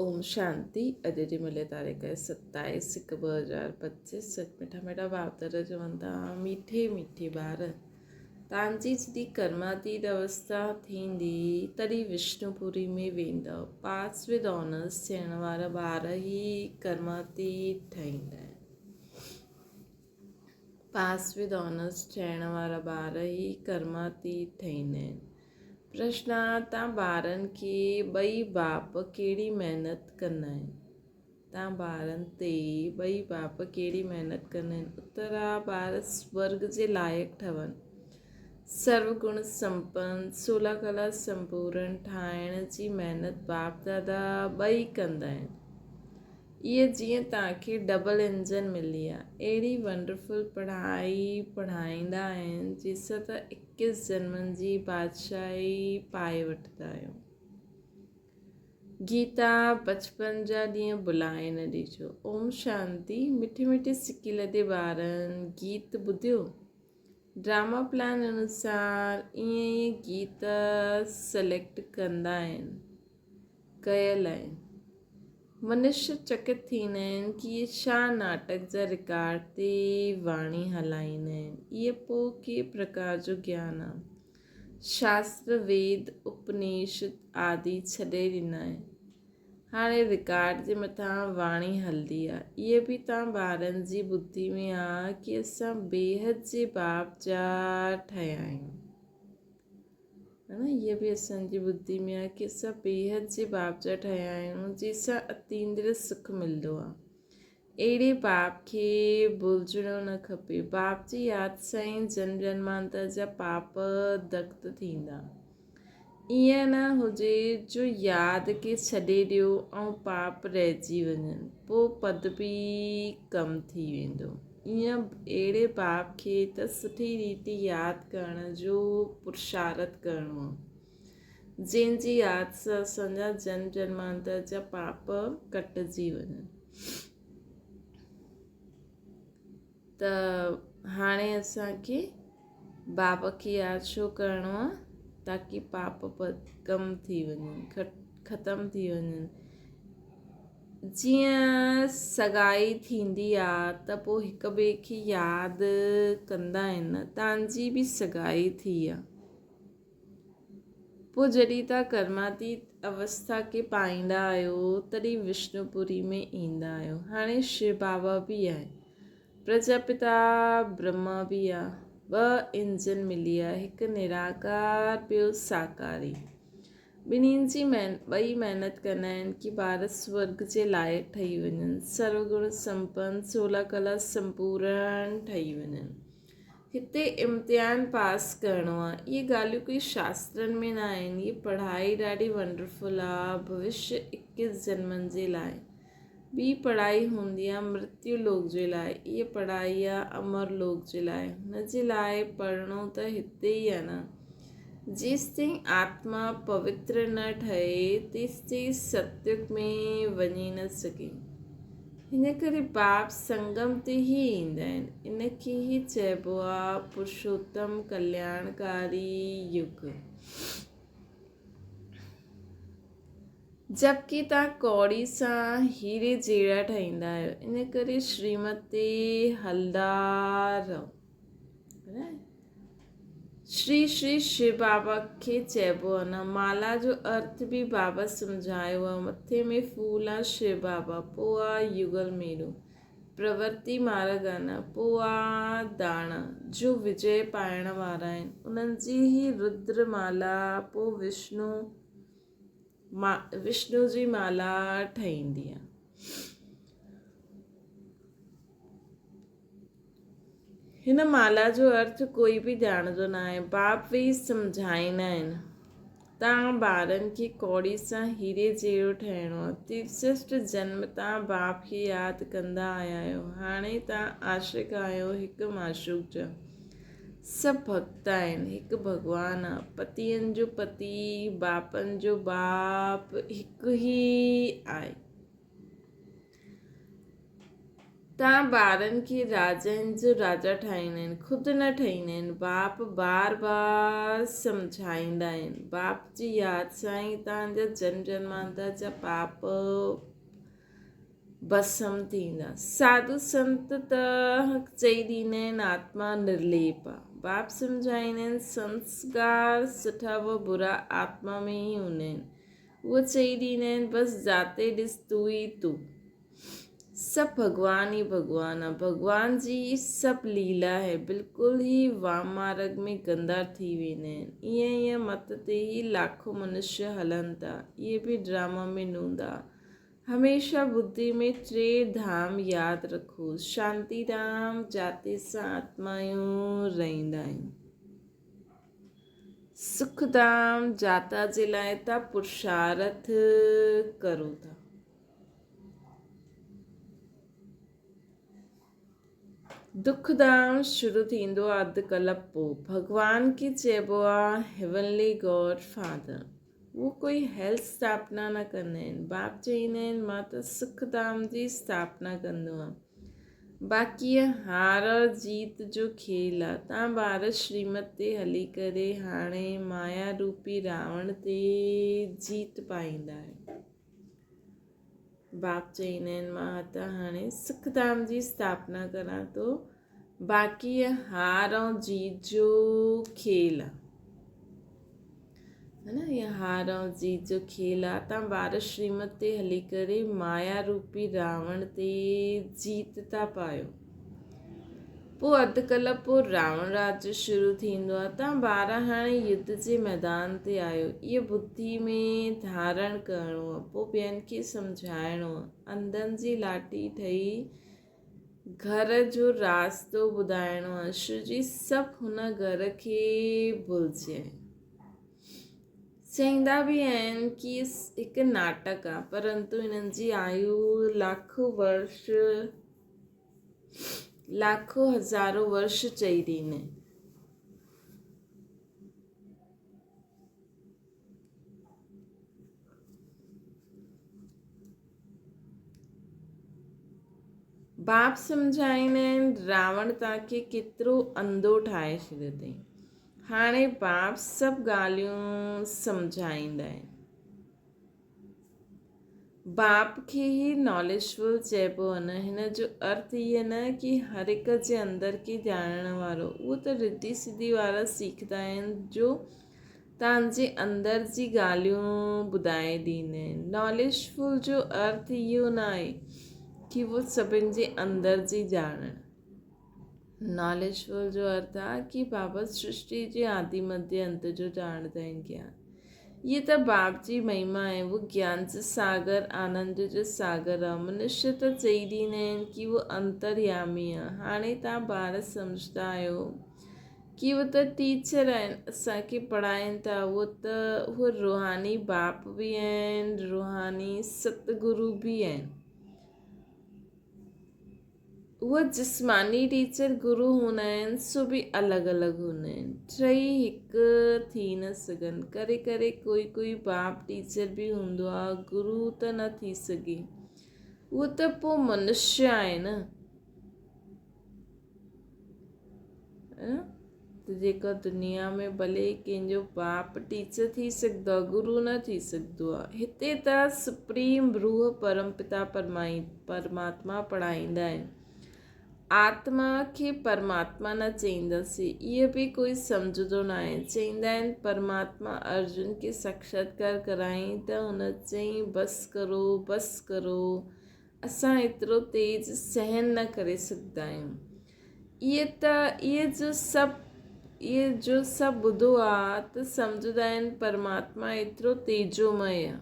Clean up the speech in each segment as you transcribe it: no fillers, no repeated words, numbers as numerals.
اوم شانتي اڄ جي ملي تاريخ 27 هڪ 2025 سچ مٺا مٺا ڀاوتر چون ٿا ميٺي ميٺي ٻار تان جي جڏهن ڪرماتيت اوستا ٿيندي تڏهن وشنوپوري ۾ ويندؤ پاس ود آنرس ٿيڻ وارا ٻار ئي ڪرماتيت ٺهيندا آهن پاس ود آنرس ٺهڻ وارا ٻار ئي ڪرماتيت ٺهيندا آهن پرشن، تان ٻارن کي ٻئي باپ ڪهڙي محنت ڪندا آهن؟ تان ٻارن تي ٻئي باپ ڪهڙي محنت ڪندا آهن؟ اتر، ٻار سورڳ جي لائق ٺهن، سرو گڻ سمپن، سولا ڪلا سمپورن ٺاهڻ جي محنت باپ دادا ٻئي ڪندا آهن. ايئن جيئن توهان کي ڊبل انجن ملي آ اهڙي ونڊرفل پڙهائي پڙهائيندا آهن جنهن سان توهان اڪيس جنمن جي بادشاهي پائي وٺندا آهيو. گيتا بچپن جا ڏينهن ڀلائي نه ڏجو. اوم شانتي مٺي مٺي سڪي لڌي ٻارن گيت ٻڌيو ڊراما پلان انوسار ايئن ئي گيت سليڪٽ ڪندا آهن ڪيل آهن. منشي چڪت ٿيندا آهن ڪي اهي ڇا ناٽڪ جا رڪارڊ تي واڻي هلائيندا آهن. اهي پوء ڪي پرڪار جو گيان آ. شاستر، ويد، اپنيشد آدي ڇڏي ڏنا آهن. هاڻي رڪارڊ جي مٿان واڻي هلدي آ. اهي به تان ٻارن جي ٻڌي ۾ آ ڪي اسان بيحد جي باپ جا ٺهيا آهيون. ها نه اها به اسان جي ٻڌي ۾ آهي ڪي اسان بيحد جي باپ جا ٺهيا آهيون جنهن سان اتيندريه سک ملندو آهي. اهڙي باپ کي ڀلجڻو نه کپي. باپ جي ياد سان ئي جنم جنمانتر جا پاپ دگڌ ٿيندا. ائين نه هجي جو ياد کي ڇڏي ڏيو ۽ پاپ رهجي وڃن پوء پد به ڪم ٿي ويندو. ايئن اهڙي باپ کي ته سٺي ريت ياد ڪرڻ جو پرشارٿ ڪرڻو آ، جنهن جي ياد سان اسان جا جنم جنمانتر جا پاپ ڪٽجي وڃن. ته هاڻي اسان کي باپ کي ياد ڇو ڪرڻو آ؟ تاڪي پاپ ڪم ٿي وڃن، ختم ٿي وڃن. جيئن سڳائي ٿيندي آ ته پوء هڪ ٻئي کي ياد ڪندا آهن نه تان جي به سڳائي ٿي آ پوء جڏهن تان ڪرماتيت اوسٿا کي پائيندا آهيو تڏهن وشنوپوري ۾ ايندا آهيو هاڻي شو بابا به آهي پرجاپتا برهما به آ ٻه انجن ملي آ هڪ نراڪار ٻيو ساڪاري ٻنهين جي ٻئي محنت ڪندا آهن ڪي ٻار سورڳ جي لائق ٺهي وڃن، سرو گڻ سمپن، سولا ڪلا سمپورڻ ٺهي وڃن. هتي امتحان پاس ڪرڻو آ. اهي ڳالهيون ڪوئي شاسترن ۾ نه آهن. هي پڙهائي ڏاڍي ونڊرفل آ، ڀوشيه اڪيس جنمن جي لاء. ٻي پڙهائي هوندي آ مرتيو لوڪ جي لاء، اهي پڙهائي آ امر لوڪ جي لاء. هن جي لاء پڙهڻو ته هتي ئي آ نه. جيستائين آتما پوتر نه ٺهي، تيستائين ستيوگ ۾ وڃي نه سگهي. هن ڪري باپ سنگم تي ئي ايندا آهن. ان کي ئي چئبو آ پرشوتم ڪلياڻڪاري يگ. جبڪه توهان ڪوڙي سان هيري جهڙا ٺهيندا آهيو ان ڪري شريمت تي هلندا رهو. شري شري شو بابا کي چئبو آهي نه مالا جو ارٿ به بابا سمجهايو آهي مٿي ۾ ڦول آ شو بابا پوء آ يگل ميرو پرورتي مارگ آ نه پوء آ داڻا جو وجي پائڻ وارا آهن انهن جي هي ردر مالا پوء وشنو وشنو جي مالا ٺهيندي آهي. هن مالا جو ارٿ ڪوئي به ڄاڻندو نه آهي. باپ ويهي سمجهائيندا آهن. تان ٻارن کي ڪوڙي سان هيري جهڙو ٺهڻو آهي. تيرسسٽ جنم تان باپ کي ياد ڪندا آيا آهيو. هاڻي تان عاشق آهيو هڪ معشوق جا. سڀ ڀڳت آهن، هڪ ڀڳوان آ. پتين جو پتي، باپن جو باپ هڪ ئي آهي. تان ٻارن کي راجائن جو راجا ٺاهيندا آهن، خود نه ٺهيندا آهن. باپ بار بار سمجهائيندا آهن. باپ جي ياد سان ئي تان جا جنم جنمانتر جا پاپ ڀسم ٿيندا. ساڌو سنت ته چئي ڏيندا آهن آتما نرليپ آ. باپ سمجهائيندا آهن سنسڪار سٺا و برا آتما ۾ ئي هوندا آهن. اهو چئي ڏيندا آهن بس جاتي ڏس تون ئي تون. سڀ ڀڳوان ئي ڀڳوان آ. ڀڳوان جي ئي سڀ ليلا آهي. بلڪل ئي وام مارڳ ۾ گندا ٿي ويندا آهن. ايئن ايئن مت تي ئي لاکو منشيه هلن ٿا. اهي به ڊراما ۾ نوندا. هميشه ٻڌي ۾ ٽي ڌام ياد رکو. شانتي ڌام جاتي اسان آتمايون رهندا آهيون. سک ڌام جاتا جي لاء ٿا پرشارٿ ڪرو ٿا. دک ڌام شروع ٿيندو آ اڌ ڪلپ پو ڀڳوان کي چئبو آ هيونلي گاڊ فادر هو ڪوئي هيل اسٿاپنا نه ڪندا آهن باپ چئيندا آهن مان ته سک ڌام جي اسٿاپنا ڪندو آهيان باقي هار اور جيت جو کيل آ تان ٻار شريمت تي هلي ڪري هاڻي مايا روپي راوڻ تي جيت پائيندا آهيو. باپ چئيندا آهن مان هتان هاڻي سک ڌام جي اسٿاپنا ڪران ٿو باقي هار ۽ جيت جو کيل آ نه هي هار ۽ جيت جو کيل آ تان ٻار شريمت تي هلي ڪري مايا روپي راوڻ تي جيت ٿا پايو. پوء اڌ ڪلاڪ پوء راوڻ راڄ شروع ٿيندو آهي. توهان ٻار هاڻي يڌ جي ميدان تي آهيو. اهو ٻڌي ۾ ڌارڻ ڪرڻو آهي. پوء ٻين کي سمجهائڻو آهي. انڌن جي لاٺي ٺهي گهر جو راستو ٻڌائڻو آهي. شو جي سڀ هن گهر کي ڀلجي آهن. چئيندا به آهن ڪي هڪ ناٽڪ آهي پرنتو هنن جي آيو لاکو ورش لاکو هزارو ورش چئي ڏيني. باپ سمجهائيندا آهن راوڻ توهان کي ڪيترو انڌو ٺاهي ڇڏيو اٿئي. هاڻي باپ سڀ ڳالهيون سمجهائيندا آهن. باپ کي ئي ناليجفل چئبو آهي نه هن جو ارٿ هيء نه ڪي هر هڪ جي اندر کي ڄاڻڻ وارو اهو ته رڌي سڌي وارا سيکندا آهن جو تان جي اندر جي ڳالهيون ٻڌائي ڏيندا آهن ناليجفل جو ارٿ اهو نه آهي ڪي اهو سڀن جي اندر جي ڄاڻڻ ناليجفل جو ارٿ آهي ڪي بابا سرشٽي جي آدي مڌي انت جو ڄاڻندا آهن گيان هيء ته باپ جي مهما آهي، هو گيان جو ساگر، آنند جو ساگر آهي. منشيه ته چئي ڏيندا آهن ڪي هو انتريامي آهي. هاڻي توهان ٻار سمجهندا آهيو ڪي هو ته ٽيچر آهن، اسان کي پڙهائين ٿا. هو ته هو روحاني باپ به آهن، روحاني ستگرو به آهن. اهي جسماني ٽيچر گرو هوندا آهن سو به الڳ الڳ هوندا آهن ٽئي هڪ ٿي نه سگهن ڪري ڪري ڪوئي ڪوئي باپ ٽيچر به هوندو آهي گرو ته نه ٿي سگهي اهو ته پوء منشيه آهي نه ته جيڪا دنيا ۾ ڀلي ڪنهن جو باپ ٽيچر ٿي سگهندو آهي گرو نه ٿي سگهندو آهي هتي ته سپريم روح پرم پتا پرمائي پرماتما پڙهائيندا آهن آتما کي پرماتما نه چئينداسين اهو به ڪوئي سمجهندو نه آهي چئيندا آهن پرماتما ارجن کي ساکشاتڪار ڪرائين ته هن چئين بس ڪرو بس ڪرو اسان ايترو تيز سهن نه ڪري سگهندا آهيون اهي ته اهي جو سڀ اهي جو سڀ ٻڌو آ ته سمجهندا آهن پرماتما ايترو تيجومئي آ.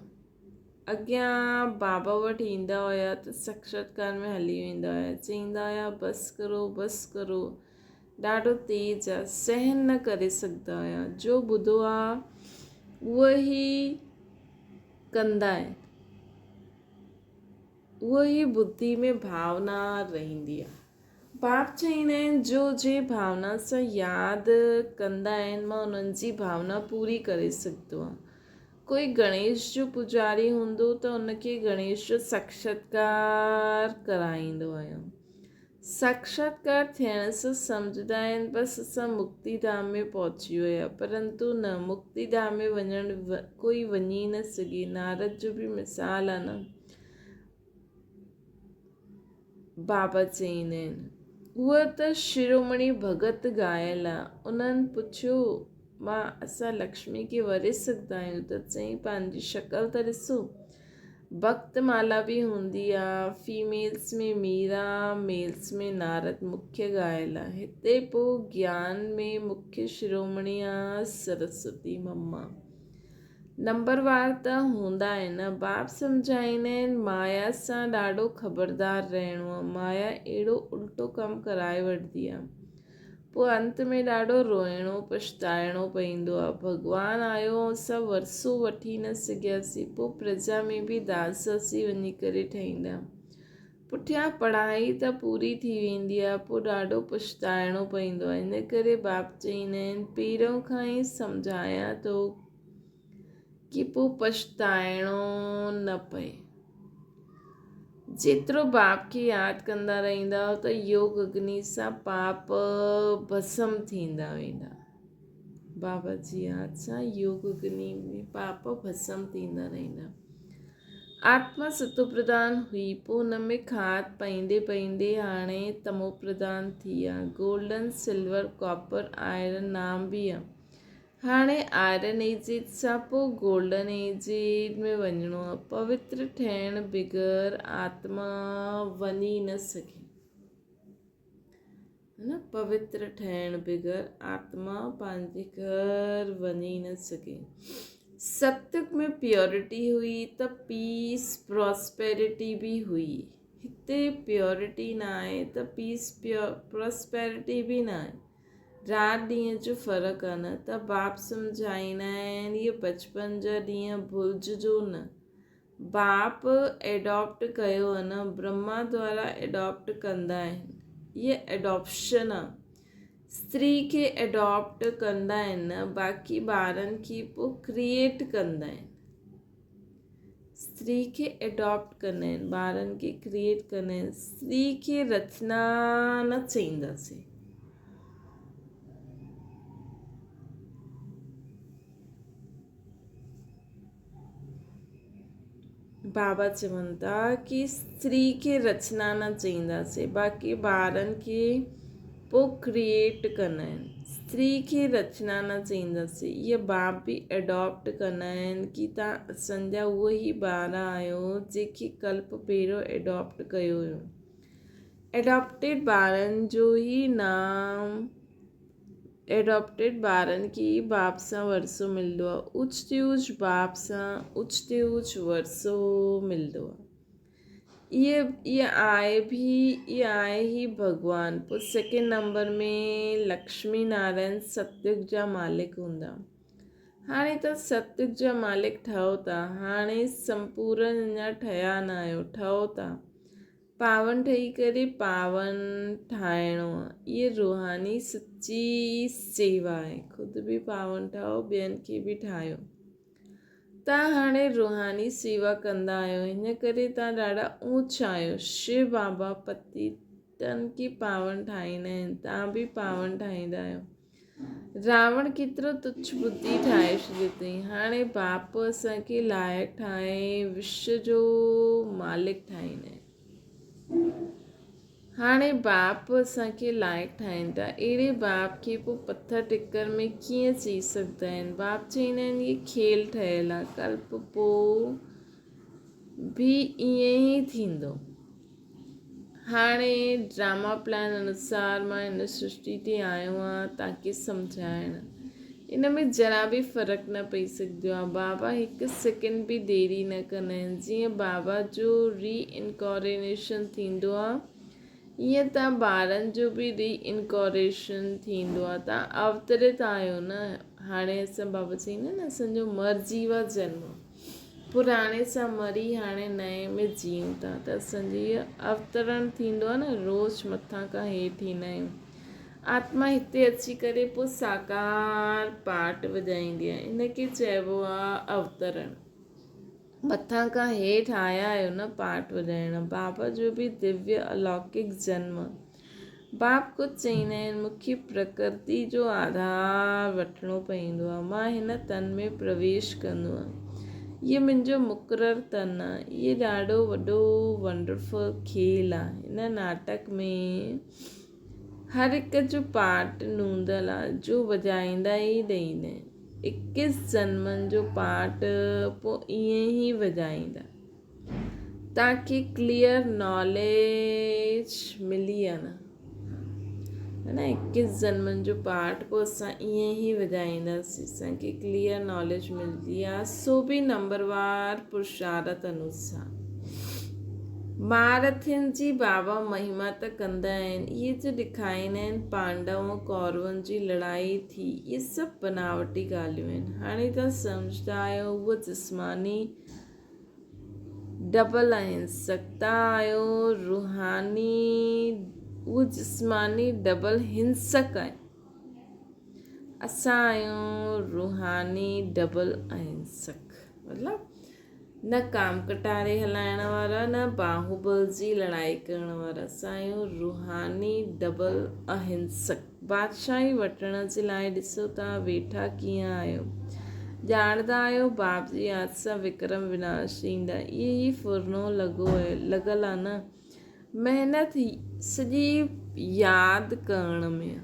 اڳيان بابا وٽ ايندا هيا ته ساکشاتڪار ۾ هلي ويندا هيا چئيندا هيا بس ڪرو بس ڪرو ڏاڍو تيز آ سهن نه ڪري سگهندا هيا جو ٻڌو آ اهو ئي ڪندا آهن. اهو ئي ٻڌي ۾ ڀاونا رهندي آ. باپ چئيندا آهن جو جي ڀاونا سان ياد ڪندا آهن مان انهن جي ڀاونا پوري ڪري سگهندو آهيان. ڪوئي گڻيش جو پوڄاري هوندو ته ان کي گڻيش جو ساکشاتڪار ڪرائيندو آهيان. ساڪشاتڪار ٿيڻ سان سمجهندا آهن بس اسان مڪتي ڌام ۾ پهچي ويا پرنتو نه مڪتي ڌام ۾ وڃڻ ڪوئي وڃي نه سگهي نارد جو به مثال آ نه بابا چئيندا آهن هوء ته شرومڻي ڀڳت ڳايل آ انهن پڇيو مان اسان لڪشمي کي وري سگهندا آهيون ته چئين پنهنجي شڪل ته ڏسو ڀڳت مالا به هوندي آ فيميلز ۾ ميرا ميلز ۾ نارد مکيه ڳايل آ هتي پو گيان ۾ مکيه شرومڻي آ سرسوتي مما نمبر وار ته هوندا آهن نه باپ سمجهائيندا آهن مايا سان ڏاڍو خبردار رهڻو آ مايا اهڙو الٽو ڪم ڪرائي وٺندي آ پوء انت ۾ ڏاڍو روئڻو پڇتائڻو پئيندو آ. ڀڳوان آيو ۽ اسان ورثو وٺي نه سگهياسين. پوء پرجا ۾ به داس داسي وڃي ڪري ٺهيندا. پٺيان پڙهائي ته پوري ٿي ويندي آ، پوء ڏاڍو پڇتائڻو پئيندو آ. ان ڪري باپ چئيندا آهن، پهريون کان ئي سمجهايان ٿو ڪي پوء پڇتائڻو نه پئي. جيترو باپ کي ياد ڪندا رهندؤ ته يوگ اگني سان پاپ ڀسم ٿيندا ويندا. بابا جي ياد سان يوگ اگني ۾ پاپ ڀسم ٿيندا رهندا. آتما ستو پرڌان هئي پوء ان ۾ کاڌ پئيندي پئيندي هاڻي تمو پرڌان ٿي آ. گولڊن، سلور، ڪاپر، آئرن نام به آ. هاڻي آئرن ايجيج سان پوء گولڊن ايجيج ۾ وڃڻو آهي. پوتر ٺهڻ بغير آتما وڃي نه سگهي. نه پوتر ٺهڻ بغير آتما پنهنجي گهر وڃي نه سگهي. ستيگ ۾ پيورٽي هئي ته پيس پراسپيرٽي به هئي. هتي پيورٽي نه آهي ته پيس پراسپيرٽي به نه آهي. رات ڏينهن جو فرق آ نه ته باپ سمجهائيندا آهن اهي بچپن جا ڏينهن ڀلججو نه. باپ ايڊاپٽ ڪيو آ نه برهما دوارا ايڊاپٽ ڪندا آهن. اهي ايڊاپشن آ. استري کي ايڊاپٽ ڪندا آهن نه باقي ٻارن کي پوء ڪريئيٽ ڪندا آهن. استري کي ايڊاپٽ ڪندا آهن ٻارن کي ڪريئيٽ ڪندا آهن استري کي رچنا نه چئينداسين. بابا چون ٿا ڪي استري کي رچنا نه چئينداسين باقي ٻارن کي پوء ڪريئيٽ ڪندا آهن استري کي رچنا نه چئينداسين اهي باپ به ايڊاپٽ ڪندا آهن ڪي تان اسان جا اهي ئي ٻار آهيو جيڪي ڪلپ پهريون ايڊاپٽ ڪيو هيو ايڊاپٽيڊ ٻارن جو ئي نام ايڊاپٽيڊ ٻارن کي ئي باپ سان ورثو ملندو آهي اوچ تي اوچ باپ سان اوچ تي اوچ ورثو ملندو آهي اهي اهي آهي به اهي آهي هي ڀڳوان پوء سيڪنڊ نمبر ۾ لڪشمي نارائڻ ستيگ جا مالڪ هوندا هاڻي ته ستيگ جا مالڪ ٺهو ٿا هاڻي سمپورن اڃا ٺهيا نه آهيو ٺهو ٿا پاون ٺهي ڪري پاون ٺاهڻو اهي روحاني سچي سيوا آهي خود به پاون ٺهو ٻين کي به ٺاهيو توهان هاڻي روحاني سيوا ڪندا آهيو، ان ڪري توهان ڏاڍا اونچ آهيو. شو بابا پتيتن کي پاون ٺاهيندا آهن، توهان به پاون ٺاهيندا آهيو. راوڻ ڪيترو تڇ ٻڌي ٺاهي ڇڏيو اٿئي. هاڻي باپ اسان کي لائق ٺاهي وشو جو مالڪ ٺاهيندا آهن. هاڻي باپ اسان کي لائق ٺاهين ٿا. اهڙي باپ کي پوء پٿر ٽڪر ۾ ڪيئن چئي سگهندا آهن؟ باپ چئيندا آهن هي کيل ٺهيل آ، ڪلپ پوء به ائين ئي ٿيندو. هاڻي ڊراما پلان انوسار مان هن سرشٽي تي آيو آهيان تاڪي سمجهائڻ. ان ۾ ذرا به فرق نه پئي سگهندو آهي. بابا هڪ سيڪنڊ به ديري نه ڪندا آهن. جيئن بابا جو ري انڪارينيشن ٿيندو آهي ائين تان ٻارن جو به ري انڪاريشن ٿيندو آهي. تان اوترت آهيو نه. هاڻي اسان بابا چئيندا آهن نه اسان جو مرضي وا جنم آهي. پراڻي سان مري هاڻي نئين ۾ جيئون ٿا ته اسان جو اهو اوترڻ ٿيندو آهي نه روز مٿان کان هيٺ ايندا آهيون. آتما هتي اچي ڪري پوء ساڪار پاٽ وڄائيندي آهي. ان کي چئبو آهي اوترڻ. مٿان کان هيٺ آيا آهيو نه پاٽ وڄائڻ. بابا جو به دويه الوڪڪ جنم. باپ ڪجهه چئيندا آهن، مون کي پرڪرتي جو آڌار وٺڻو پوندو آهي. مان هن تن ۾ پرويش ڪندو آهيان. هيء منهنجو مقرر تن آهي. هيء ڏاڍو وڏو ونڊرفل کيل آهي. هن ناٽڪ ۾ هر هڪ جو پارٽ نوندل آهي، جو وڄائيندا ئي رهندا آهن. اڪيس جنمن جو پارٽ پوء ائين ئي وڄائيندا. توهان کي ڪليئر ناليج ملي آ نه ها نه اڪيس جنمن جو پارٽ پوء اسان ائين ئي وڄائينداسين اسان کي ڪليئر ناليج ملندي آ سو به نمبر وار پرشارت انوسار مهارٿين جي بابا مهما ته ڪندا آهن اهي جو ڏکائيندا آهن پانڊو ۽ ڪورون جي لڙائي ٿي اهي سڀ بناوٽي ڳالهيون آهن هاڻي توهان سمجهدا آهيو اهو جسماني ڊبل آهن سڪتا آهيو روحاني اهو جسماني ڊبل هنسڪ آهن اسان آهيون روحاني ڊبل اهنسڪ مطلب نه ڪام ڪٽاري هلائڻ وارا نه باهوبل جي لڙائي ڪرڻ وارا اسان آهيون روحاني ڊبل اهنسڪ بادشاهي وٺڻ جي لاء ڏسو توهان ويٺا ڪيئن آهيو. ڄاڻندا آهيو باپ جي ياد سان وڪرم وناش ٿيندا. اهي ئي ڦرڻو لڳو لڳل آ نه. محنت سڄي ياد ڪرڻ ۾ آ.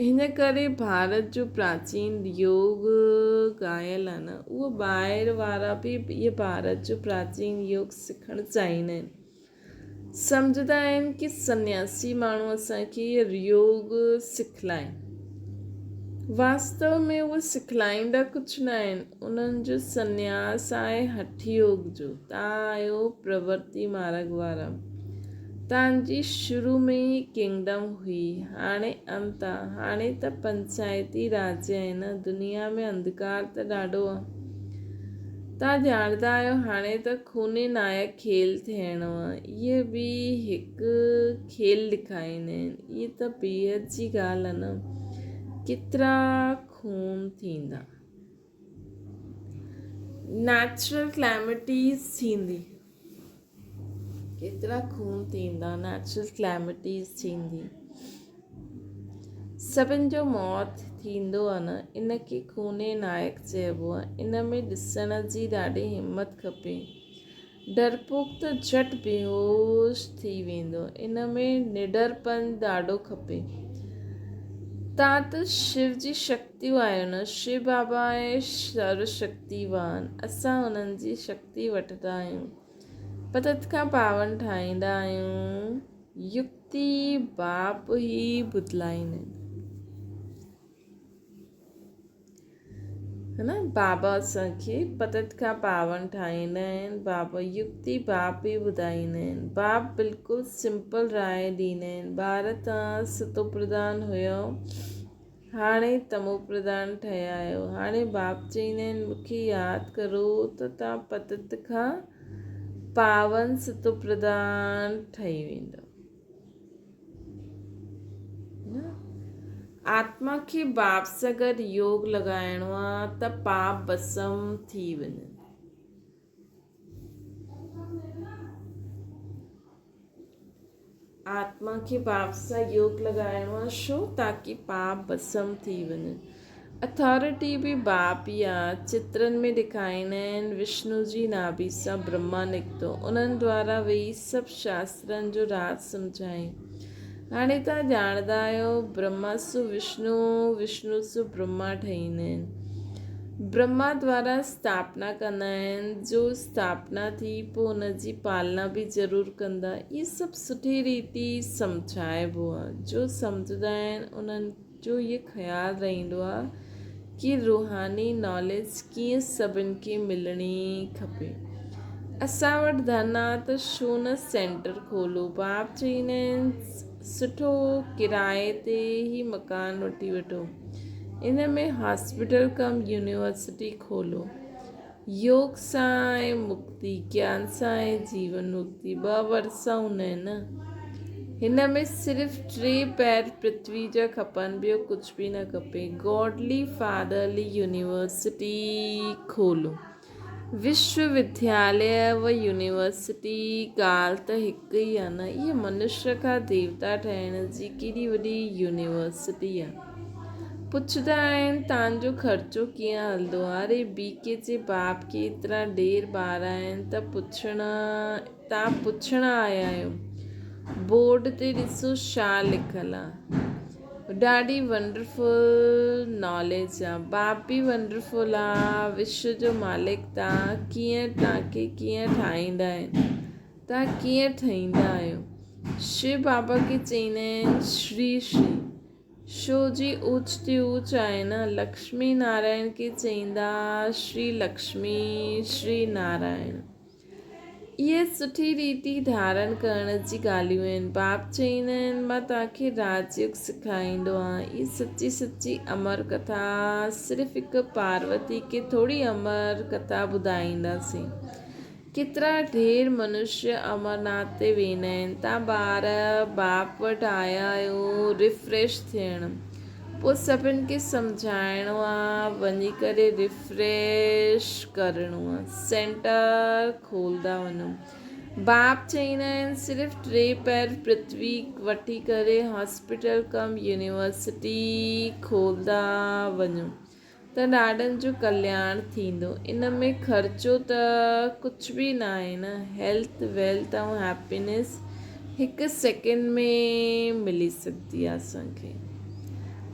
هن ڪري ڀارت جو پراچين يوگ ڳايل آ نه. اهو ٻاهر وارا به اهي ڀارت جو پراچين يوگ سکڻ چاهيندا آهن. سمجهندا آهن ڪي سنياسي ماڻهو اسان کي يوگ سکلائين. واستو ۾ اهي سکلائيندا ڪجهه نه آهن. انهن جو سنياس آهي هٺ يوگ جو. تان آهيو پرورتي مارڳ وارا. تان جي شروع ۾ ئي ڪنگڊم هئي. هاڻي انت آ. هاڻي ته پنچائتي راڄ آهي نه. دنيا ۾ انڌڪار ته ڏاڍو آ. تان ڄاڻندا آهيو هاڻي ته خوني نائڪ کيل ٿيڻو آ. اهي به هڪ کيل ڏيکاريندا آهن. اهي ته بيحد جي ڳالهه آ نه. ڪيترا خون ٿيندا. نيچرل ڪليمٽيز ٿيندي. ڪيترا خون ٿيندا نيچرل ڪليمٽيز ٿيندي سڀن جو موت ٿيندو آ نه ان کي خوني نائڪ چئبو آ ان ۾ ڏسڻ جي ڏاڍي همت کپي ڊرپوڪ ته جهٽ بيهوش ٿي ويندو ان ۾ نڊرپن ڏاڍو کپي تان ته شو جي شڪتيون آهيو نه شو بابا آهي سرو شڪتيوان اسان انهن جي شڪتي تي وٺندا آهيون. پتت کان پاون ٺاهيندا آهيون. يڪتي باپ ئي بدلائيندا آهن. نه بابا اسان کي پتت کان پاون ٺاهيندا آهن. بابا يڪتي باپ ئي ٻڌائيندا آهن. باپ بلڪل سمپل راء ڏيندا آهن. ٻار تان ستو پرڌان هيو. هاڻي تمو پرڌان ٺهيا آهيو. هاڻي باپ چئيندا آهن، مون کي ياد ڪرو ته توهان پتت کان پاون ستو پرڌان ٺهي ويندؤ. آتما کي باپ سان گڏ يوگ لڳائڻو آهي ته پاپ ڀسم ٿي وڃن. آتما کي باپ سان يوگ لڳائڻو آ شو تاڪي پاپ ڀسم ٿي وڃن. اٿارٽي به باپ ئي آ. چترن ۾ ڏيکاريندا آهن وشنو جي ناڀي سان برهما نڪتو. انهن دوارا ويهي سڀ شاسترن جو راز سمجهايائين. هاڻي توهان ڄاڻندا آهيو برهما سو وشنو، وشنو سو برهما ٺهيندا آهن. برهما دوارا اسٿاپنا ڪندا آهن، جو اسٿاپنا ٿي پوء ان جي پالنا به ضرور ڪندا. اهي سڀ سٺي ريتي سمجهائبو آهي. جو سمجهندا آهن انهن جو اهي خيال رهندو آهي ڪي روحاني ناليج ڪيئن سڀن کي ملڻي کپي. اسان وٽ ڌن آ ته ڇو نه سينٽر کولو. باپ چئيندا آهن سٺو ڪرائي تي هي مڪان وٺي وٺو. ان ۾ هاسپيٽل ڪم يونيورسٽي کولو. يوگ سان آهي مڪتي، گيان سان آهي جيون مڪتي، ٻه ورثا هوندا آهن نه. هن ۾ صرف ٽي پير پرٿوي جا کپن ٻيو ڪجهه به نه کپي. گاڊلي فادرلي يونيورسٽي کولو. وشو ودياليه و يونيورسٽي ڳالهه ته هڪ ئي آ نه. اهي منشيه کان ديوتا ٺاهڻ جي ڪيڏي وڏي يونيورسٽي آ. پڇندا آهن تان جو خرچو ڪيئن هلندو آ. اري بي ڪي جي باپ کي ايترا ڍير ٻار آهن ته پڇڻ تان پڇڻ آيا آهيو. بورڊ تي ڏسو ڇا لکيل آ. ڏاڍي ونڊرفل ناليج آ. باپ به ونڊرفل آ. وشو جو مالڪ تان ڪيئن تان کي ڪيئن ٺاهيندا آهن. تان ڪيئن ٺهيندا آهيو. شو بابا کي چئيندا آهن شري شري. شو جي اوچ تي اوچ آهي نه. لڪشمي نارائڻ کي چئيندا شري لڪشمي شري نارائڻ. اهي سٺي ريتي ڌارڻ ڪرڻ جي ڳالهيون آهن. باپ چئيندا آهن، مان توهان کي راج يوگ سکائيندو آهيان. هي سچي سچي امر ڪٿا صرف هڪ پاروتي کي ٿوري امر ڪٿا ٻڌائينداسين. ڪيترا ڍير منشيه امرناٿ تي ويندا آهن. توهان ٻار باپ وٽ آيا آهيو ريفريش ٿيڻ. پوء سڀن کي سمجهائڻو آ وڃي ڪري ريفريش ڪرڻو آ سينٽر کولدا وڃو باپ چئيندا آهن صرف ٽي پهر پرٿوي وٺي ڪري هاسپيٽل ڪم يونيورسٽي کولدا وڃو ته ڏاڏن جو ڪلياڻ ٿيندو ان ۾ خرچو ته ڪجهه به ناهي نه هيلٿ ويلٿ ۽ هيپينيس هڪ سيڪنڊ ۾ ملي سگهندي آ اسان کي.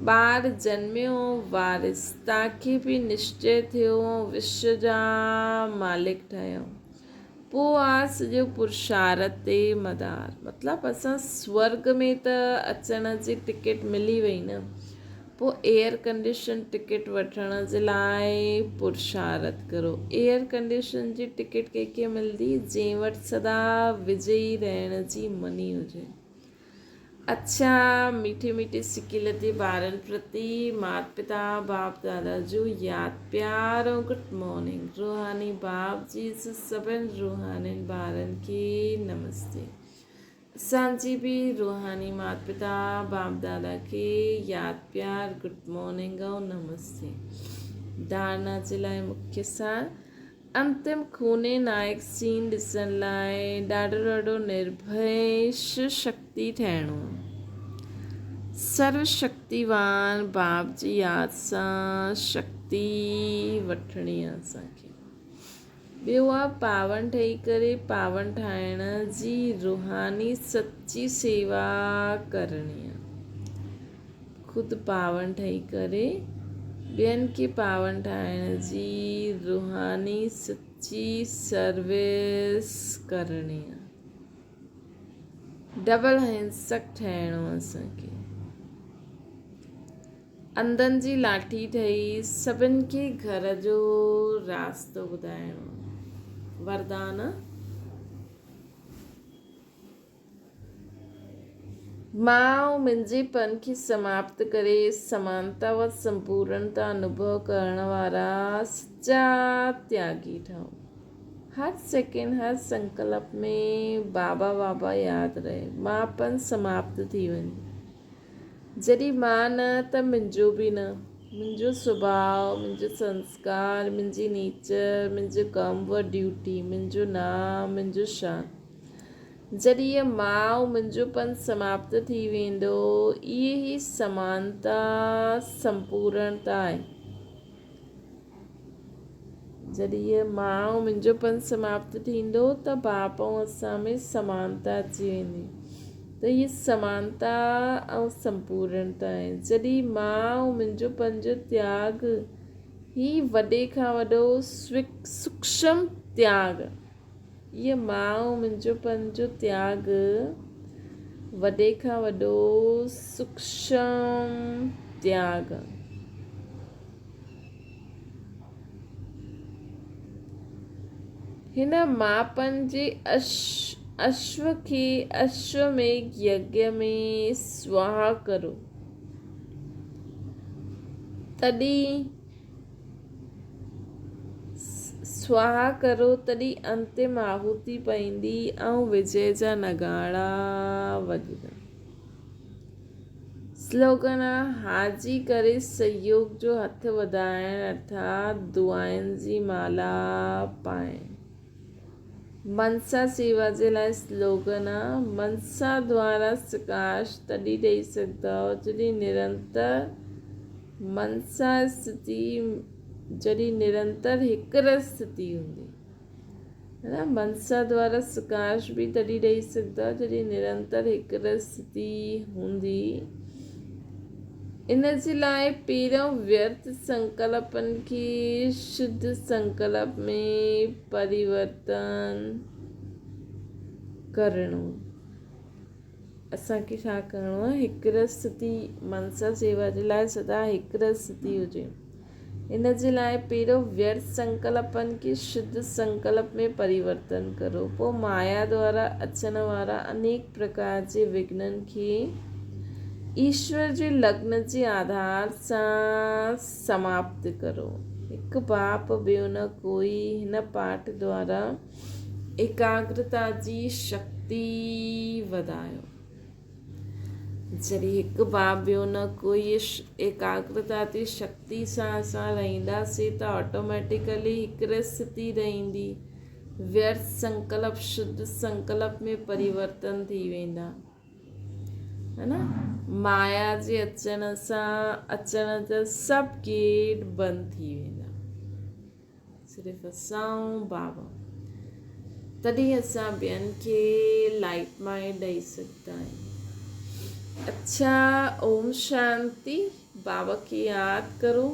ٻار جنميو وارث تان کي به نشچي ٿيو وشو جا مالڪ ٺهيو. پو آ سڄو پرشارت تي مدار. مطلب اسان سورڳ ۾ ته اچڻ جي ٽڪيٽ ملي وئي نه. پوء ايئر ڪنڊيشن ٽڪيٽ وٺڻ جي لاء پرشارت ڪرو. ايئر ڪنڊيشن جي ٽڪيٽ ڪنهن کي ملندي؟ جنهن وٽ سدا وجئي رهڻ جي مني هجي. اڇا ميٺي ميٺي سڪيلڌي ٻارن پرتي مات پتا باپ دادا جو ياد پيار ۽ گڊ مارننگ روحاني باپ جي سڀن روحانين ٻارن کي نمستي. اسان جي به روحاني مات پتا باپ دادا کي ياد پيار گڊ مارننگ ۽ نمستي. ڌارنا جي لاء مکيه سار انتم خوني نائڪ سين ڏسڻ لاء ڏاڍو ڏاڍو نرڀئي شو شڪتي ٺهڻو. سرو شڪتيوان باپ جي ياد سان شڪتي وٺڻي آ اسان کي. ٻيو آ پاون ٺهي ڪري پاون ٺاهڻ جي روحاني سچي سيوا ڪرڻي آ. خود پاون ٺهي ڪري ٻين کي پاون ٺاهڻ جي روحاني سچي سروس ڪرڻي آ. ڊبل هنسڪ ٺهڻو اسان کي. انڌن جي لاٺي ٺهي سڀن کي گهر جو راستو ٻڌائڻو. وردان. ماء منهنجي پن کي سماپت ڪري سمانتا و سمپورڻتا انوڀو ڪرڻ وارا سچا تياڳي ٺهو. هر سيڪنڊ هر سنڪلپ ۾ بابا بابا ياد رهي. مان پن سماپت ٿي وڃي. جڏهن مان نه ته منهنجو به نه. منهنجو سڀاء، منهنجو سنسڪار، منهنجي نيچر، منهنجو ڪم و ڊيوٽي، منهنجو نام، منهنجو شان. جڏهن هيء مان ۽ منهنجو پن سماپت ٿي ويندو، اهي ئي سمانتا، سمپورڻتا آهي. جڏهن هيء مان ۽ منهنجو پن سماپت ٿيندو ته باپ ۽ اسان ۾ سمانتا اچي ويندي ته هيء سمانتا ۽ سمپورڻتا آهي. جڏهن مان ۽ منهنجو پن جو تياڳ هي وڏي کان وڏو سوڪشم تياڳ هيء مان ۽ منهنجو پن جو تياڳ وڏي کان وڏو سوڪشم تياڳ. هن ماپن جي اشو کي اشوميگھ يگيا ۾ سواها ڪرو، تڏهن سواها ڪرو، تڏهن انتم آهوتي پئندي ۽ وجي جا نغاڙا وڄندا. سلوگن آ حاجي ڪري سهيوگ جو هٿ وڌائڻ ارٿات دعائن جي مالا پائڻ. منسا سيوا جي لاء سلوگن آ منسا دوارا سڪاش تڏهن ڏئي سگهندؤ جڏهن نرنتر منسا اسٿتي جڏهن نرنتر هڪ رس اسٿتي هوندي. نه منسا دوارا سڪاش به تڏهن ڏئي سگهندا جڏهن نرنتر هڪ رستي هوندي. ان جي لاء پهريون ويرٿ سنڪلپن کي شڌ سنڪلپ ۾ پريورتن ڪرڻو. اسان کي ڇا ڪرڻو آهي؟ هڪ رستي منسا سيوا جي لاء سدا هڪ رستي هجي. ان جي لاء پهريون ويرٿ سنڪلپن کي شڌ سنڪلپ ۾ پريورتن ڪرو، پوء مايا دوارا اچڻ وارا انيڪ پرڪار جي وگهنن کي ايشور جي لگن جي آڌار سان سماپت ڪرو. هڪ باپ ٻيو نه ڪوئي هن پاٺ دوارا ايڪاگرتا جي شڪتي وڌايو. جڏهن هڪ باب ٻيو نه ڪوئي ايڪاگرتا تي شڪتي سان اسان رهنداسين ته آٽوميٽيڪلي هڪ رس ٿي رهندي. ويرٿ سنڪلپ شڌ سنڪلپ ۾ پريورتن ٿي ويندا. هي نه؟ مايا جي اچڻ سان اچڻ جا سڀ گيٽ بند ٿي ويندا. صرف اسان ۽ بابا تڏهن اسان ٻين کي لائيٽ مائنڊ ڏئي سگهندا آهيون. اڇا اوم شانتي بابا کي ياد ڪرو.